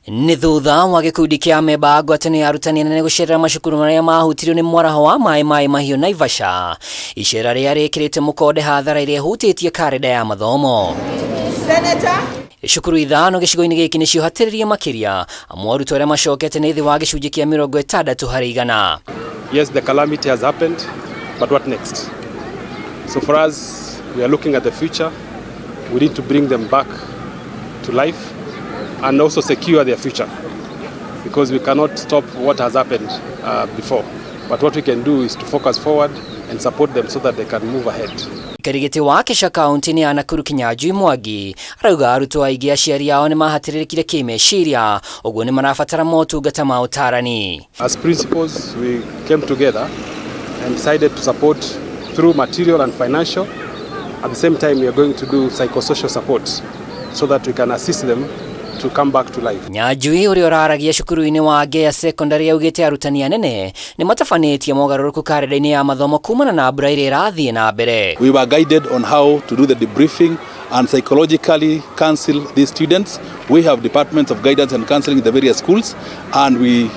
Nĩ thutha wa gĩkundi kĩa memba a ngwatanĩro ya arutani anene gũcerera macukuru marĩa mahutirio nĩ mwaraho wa maĩ maĩ mahiũ Naivasha. Icera rĩa rĩkĩrĩte mũkonde hathara ĩrĩa ĩhutĩtie karenda ya mathomo. Senator. Cukuru 5 gĩcigo-inĩ gĩkĩ nĩcio hatĩrĩrie makĩria, amu arutwo arĩa macokete nĩ thĩ wa gĩcunjĩ kĩa 60%. Yes, the calamity has happened, but what next? So for us, we are looking at the future. We need to bring them back to life and also secure their future, because we cannot stop what has happened before. But what we can do is to focus forward and support them so that they can move ahead. Mũikarĩri gĩtĩ wa KESSHA kaunti-inĩ ya Nakuru Kinyanjui Mwangi arauga arutwo aingĩ aciari ao nĩ mahatĩrĩrĩkire kĩmeciria, ũguo nĩ marabatara motungata ma ũtarani. As principals, we came together and decided to support through material and financial. At the same time, we are going to do psychosocial support so that we can assist them to come back to life. Nyanjui ũrĩa ũraragia cukuru-inĩ wa Ngea Secondary augĩte arutani anene nĩ matabanĩtie mogarũrũku karenda-inĩ ya mathomo kumana na mbura ĩrĩa ĩrathiĩ na mbere. We were guided on how to do the debriefing and psychologically counsel these students. We have departments of guidance and counseling in the various schools, and we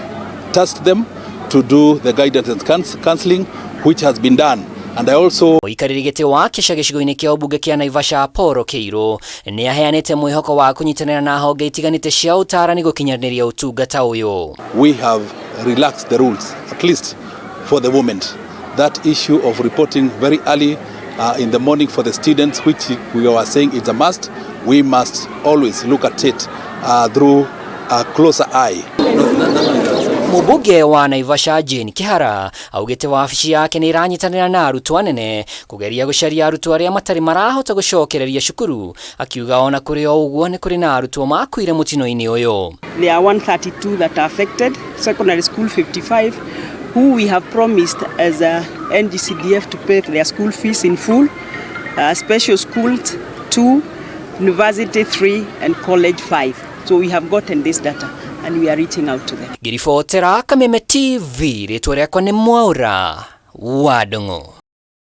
tasked them to do the guidance and counseling, which has been done. And I also Mũikarĩri gĩtĩ wa KESSHA gĩcigo-inĩ kĩa ũmbunge kĩa Naivasha Paul Kĩirũ nĩ aheanĩte mwĩhoko wa kũnyitanĩra na honge itiganĩte cia ũtarani gũkinyanĩria ũtungata ũyũ. We have relaxed the rules, at least for the moment. That issue of reporting very early in the morning for the students, which we were saying is a must, we must always look at it through a closer eye. Mũmbunge wa Naivasha Jane Kihara augĩte wabici yake nĩ ĩranyitanĩra na arutwo anene kũgeria gũcaria arutwo arĩa matarĩ marahota gũcokereria cukuru, akiuga ona kũrĩ o ũguo nĩ kũrĩ na arutwo makuire mũtino-inĩ ũyũ. There are 132 that are affected, secondary school 55, who we have promised as a NGCDF to pay their school fees in full, special schools 2, university 3 and college 5. So we have gotten this data and we are reaching out to them. Ngĩribotera Kameme TV, rĩtwa rĩakwa nĩ Mwaura wa Ndung'u.